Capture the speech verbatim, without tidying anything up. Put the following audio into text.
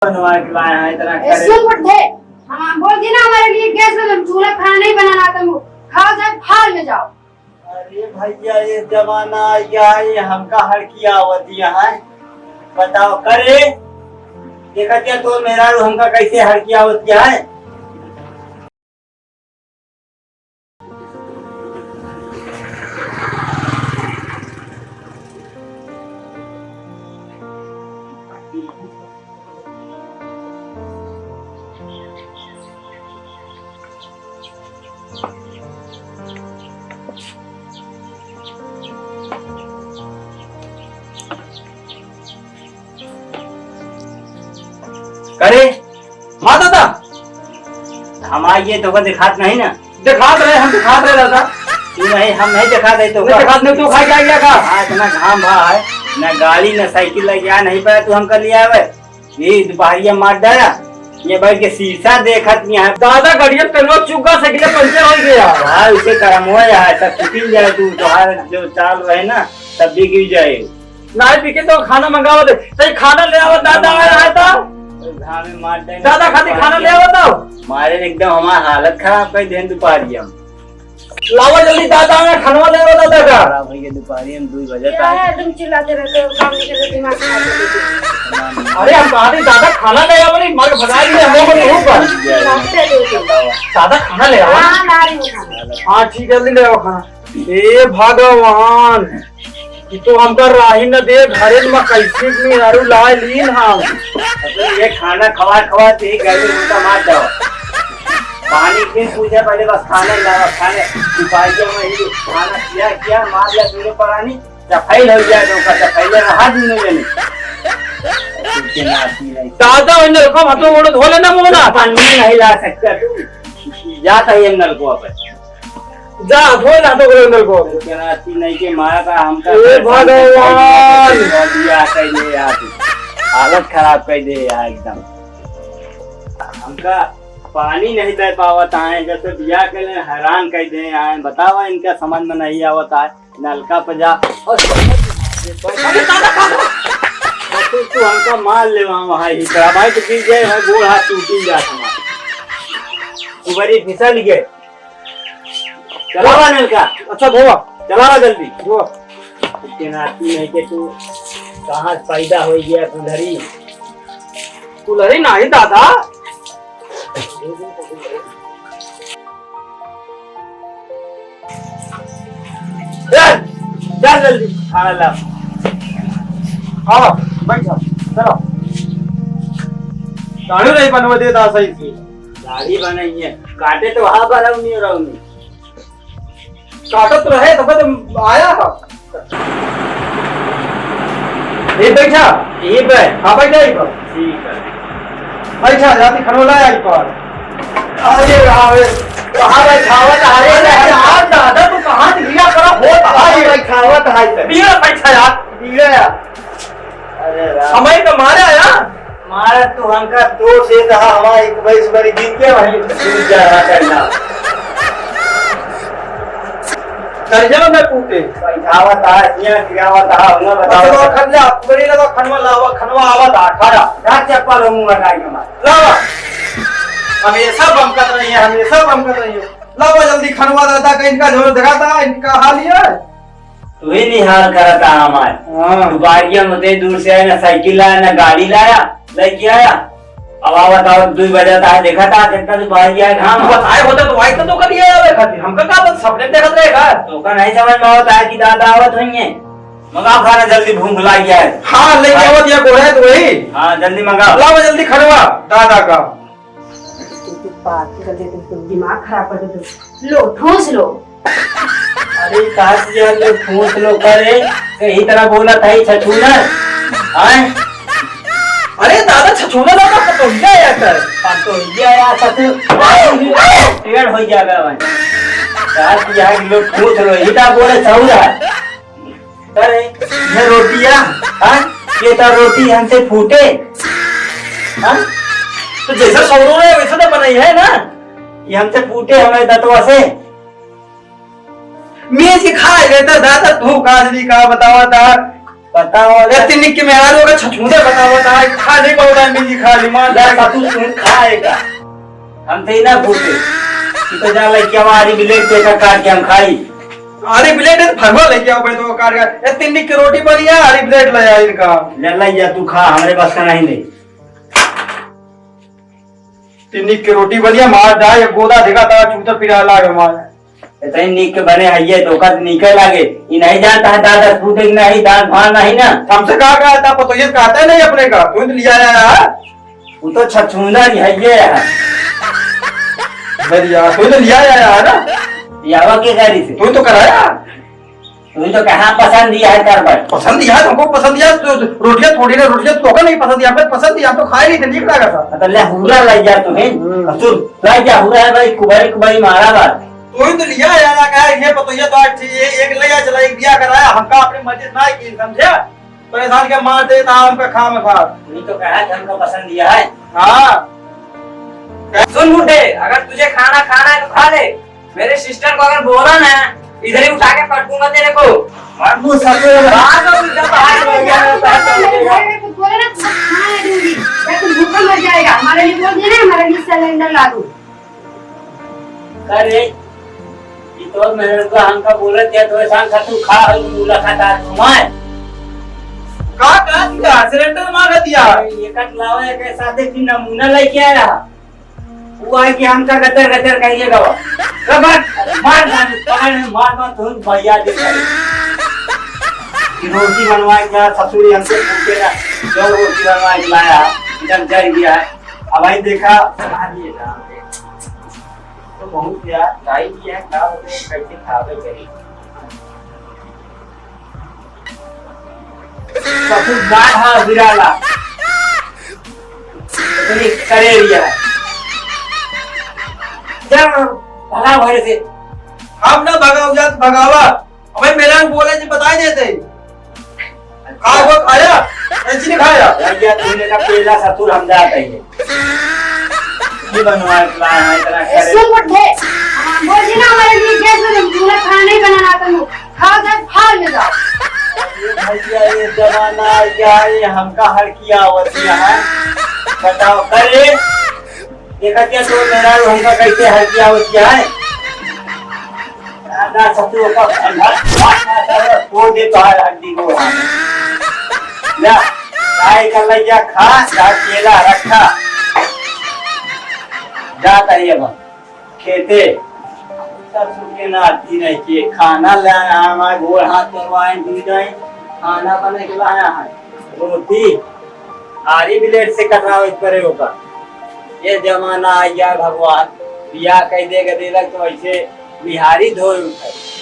बनवा के लाए हैं इतना ए, करे। सुन बुढ़े, हम बोल दी ना हमारे लिए गैस में हम चूल्हा खाना नहीं बनाना तुम, खाओ जाओ, हाल में जाओ। अरे भैया, ये जमाना आ गया है, ये हमका हड़की आवत है। बताओ करे, देखा क्या तो मेरा रू हमका कैसे हड़की आवत है। करे, हाँ दादा। हम आइए तो का दिखात नहीं ना। दिखात रहे, हम दिखात रहे दादा। तू नहीं, हम नहीं दिखात रहे तो नहीं का? दिखात नहीं, तू खा के आ गया का? हाँ, इतना घाम भा है, ना गाड़ी ना साइकिल लगे आ नहीं पाया, तू हमका ले आवे। ये दुपहरिया मार डाला, ये बैठ के शीशा देखत नहीं है। दादा, गड़िया तेलवा चुका, साइकिल पंचर हो गया। हाँ, उसे करम हो जाए, सब छुटिल जाए, तू तोहार जो चाल रहे ना, सब बिगड़ जाए। नाई पी के तो खाना मंगावा दे। तई खाना ले आवा, दादा आ रहा है तो। घामे मार देंगे। दादा खातिर खाना ले आवा तो। मारे एकदम हमार हालत खराब कर देन दुपहरिया में। लावा जल्दी दादा आ रहा, खानवा ले आवा दादा का। खराब हो गया दुपहरिया में दो बजे क्या तक। है, तुम चिल्लाते रहते हो, काम नहीं करते, दिमाग खराब कर देते हो। अरे हम कहा थे दादा खाना ले आवा, नहीं मार भगा दिया हम लोग को धूप पर। चिल्लाते रहते हो तुम। दादा खाना ले आवा। हाँ, ला रही हूँ खाना। हाँ ठीक है, जल्दी ले आवा खाना। हे भगवान, ई तो हमका राही न दे, घरे में कैसे मेहरारू लाए लीन हम। अबे ये खाना खवा खवा के ही गर्मी उनका मार दो। पानी फिर पूछे पहले, बस खाना ही लावा, खाने। दुपहरिया में ही खाना किया, किया, मार लिया दूनो परानी, जब फैल हो गया तो का, जब फैले रहा दूनो जने। उसके नाती नहीं। दादा, ओइ नलको हाथों गोड़ो धो लेना मोना। पानी नहीं ला सकता तू। जाता है ये नलको पे। जा, धोए ना तो करे नलको। केनाती नहीं के मारा का हमका। ए भगवान। बियाह कर दे यार। हालत खराब कर दे यार एकदम। हमका पानी नहीं दे पावत आए, जब से बियाह कर ले हैरान कर दे आए। बतावा इनका समझ में नहीं आवत आए। नलका पे जा और अरे दादा, दादा। तू, तू हमका मार ले वहाँ, वहाँ ही तेरा भाई तो गिर गए, भाई गोड़ हाथ टूट ही जात हमारा। तू बड़ी फिसल गए। चलावा नलका। अच्छा, धोवा। चलावा जल्दी। धोवा। इतने नाती नहीं के तू कहाँ से पैदा हो गया कुल्हरी? कुल्हरी नहीं दादा। चल, चल जल्दी, खाना ला। हाँ, बैठ जा, चलो। दाढ़ी नहीं बनवा देता सही से। दाढ़ी बनाइए, काटे तो हाँ बरौनी रौनी। काटत रहे, तब तो आया था। ये बैठा। ये पे। हाँ, बैठा, ये पर। ठीक है। बैठा, जाती खनौला आई पर। अरे, अरे, कहाँ बैठावत है? अरे, अरे, यार, दादा, तू कहाँ से लिया करा? हो, कहाँ अरे, बैठावत है इधर? बीड़ा बैठा यार। बीड़ा यार। अरे, राम। हमारे तो मारे आया। मारा तू हमका तोड़ दे, तो हमारा एक बैस बरी जीत के वहीं जीत जा रहा करना। कर जाओ ना कूटे। बैठावत आ, हियाँ गिरावत आ, हुआँ बताओ। अच्छा, खन ले, आप बड़ी लगा, खनवा लावा, खनवा आवत आ, खड़ा। जा चप्पल हो मुँह लगाई हमार। लावा। हमेशा बमकत रही है, हमेशा बमकत रही है। लावा जल्दी खनवा दादा का, इनका झोल दिखाता, इनका हाल ये है। तू ही निहाल करता हमार। हाँ। तू बारिया में उतने दूर से आया, ना साइकिल लाया, ना गाड़ी लाया, लेके आया। अब आवत आवत दुई बजे तक देखा था, कितना तू बाहर गया घाम। तू बताए होता तो आई तो, तो कर लिया जावे खातिर। हमका का बस सपने देखत रहेगा? तो का नहीं समझ में आवत है कि दादा आवत होइए। मंगाओ खाना जल्दी, भूख लाग गया है। हाँ, लेके हाँ। आवत या गोड़ा है तो वही। हाँ, जल्दी मंगाओ। लाओ जल्दी खनवा दादा का। तू, तू बात कर दे, तू, तू दिमाग खराब कर दे तू। लो, ठूस लो। अरे, का किया लो, ठूस लो करे, कहीं तरह बोला था, ये छछूनर, हैं? अरे दादा, छछूनर ना, पतोहिया आया कर। पतोहिया आया, छछू-, पेड़ हो गया बे भाई। का किया लो, ठूस लो, ये का बोले, छौरा? अरे, ये रोटिया, हाँ? ये तो रोटी हमसे फूटे, हाँ? तो जैसा सौरो रहे, वैसा तो बनाई है ना? ये हमसे फूटे, हमारे दतवा से। मीज के खाए गए तो दादा, धोखा आदमी का बतावा था। बताओ, ए, तिन्नी के मेहरारू का छछूंदर बताओ, बताओ, खा नहीं पाओ, टाइम मिली खा ली, मार ले, खा। तू सुन, खाएगा। हम तो ही ना भूखे। तू तो जा लइके आवा, आरी ब्लेड देखा काट के हम खाई। आरी ब्लेड है तो फरवा लेके आओ भाई, तो काट के। ए, तिन्नी की रोटी बनी है, आरी ब्लेड ले आ इनका। ले ला या तू खा, हमरे बस का नहीं, नहीं। तिन्नी के रोटी बनिया, मार डाल, ये गोदा देखा था, चूतर पिरा लाग मार। इतनी नीक के बने हइये, तो ओकर नीके लागे। ई नहीं जानता है, दादा सूते कि नहीं, दांत भान नहीं ना। हमसे कहा, कहा था, पतोहिए कहता है नहीं अपने का, तू तो लिया आया है। वो तो छछूंदा ही हइये है। बढ़िया, तू तो लिया आया है ना। यावा के गाड़ी से। तू तो कराया। तुम तो कहाँ पसंद दिया है करबट? पसंद दिया है, तुमको पसंद दिया है, तो रोटियां थोड़ी ना, रोटियां तो नहीं पसंद दिया, हमको पसंद दिया, हम तो खाए नहीं थे, नीक लगा था। हाँ, तो ले हुरा लाई जा तुम्हें। हम्म। अब तू लाई जा हुरा है भाई, कुबई, कुबई मारा बात। तू ही तो लिया है यार, कहा ये पतोहिया तो आज ये एक ले जा चला, एक दिया कराया, हमका अपने मर्जी से ना की, समझे? परेशान के मार देता हमका खाम खा। तू ही तो कहा कि हमको पसंद दिया है। हाँ। सुन बूढ़े, अगर तुझे खाना खाना है तो खा ले, मेरे सिस्टर को अगर बोला ना, इधर ही उठा के पटकूंगा तेरे को। मार मुंह सफेद। बाहर का उल्टा बाहर हो गया, बाहर का उल्टा। बोले ना, खाना नहीं दूंगी, या तू भूखा मर जाएगा। हमारे लिए बोल देना, हमारे लिए सिलेंडर ला दो। अरे, ये तो मेरे को हमका बोले थे, तो ऐसा का तू खा, मुलाकात आज घुमाए। का, का दिया? सिलेंडर मांगा दिया। ये कट लावा, एक साथ एक नमूना लेके आया। वो आए कि हमका गतर गतर कहिए गवा। रबर, मार, मार, पकड़ में मार, मार, तुम भैया दे दे। कि रोटी बनवाए क्या ससुर हमसे पूछे ना, जो रोटी बनवाए के लाया, एकदम जल गया है। अब भाई देखा, तो बहुत यार, ट्राई किया है, क्या होते हैं, कैसे खावे करी। ससुर गाढ़ा बिराला। इतनी करे रिया। जा, भगा घर से। हम ना भगाओ जात, भगावा। अबे मेरा बोले जी, बता देते। खा वो खाया? ऐसी नहीं खाया? भैया, तूने का पहला ससुर हम जात है। ये बनवा के लाया है, इतना ए, करे। सुन बुढ़े, हाँ, बोल जी ना हमारे लिए गैस में तुम चूल्हा खाना नहीं बनाना तुम। खाओ जाओ, खाओ ले जाओ। ये भैया, ये जमाना आ गया, ये हमका हर किया होती है। बताओ, करे? देखा क्या तो मेरा हमका कैसे हर किया होती है? दादा ससुर का अंदर तोड़ दे तो हर हड्डी को। जा, काय कर ले जा, खा, जा केला रखा। जा तरी अब खेते। ससुर के नाती नहीं के खाना ले आया, हमारे गोड़ हाथ करवाए, दी जाए, खाना बने के लाया है, रोटी, आरी ब्लेड से कटरावे पड़े होगा। ये जमाना आ गया भगवान, बियाह कह दे के देलक तो ऐसे बिहारी धोए उठे।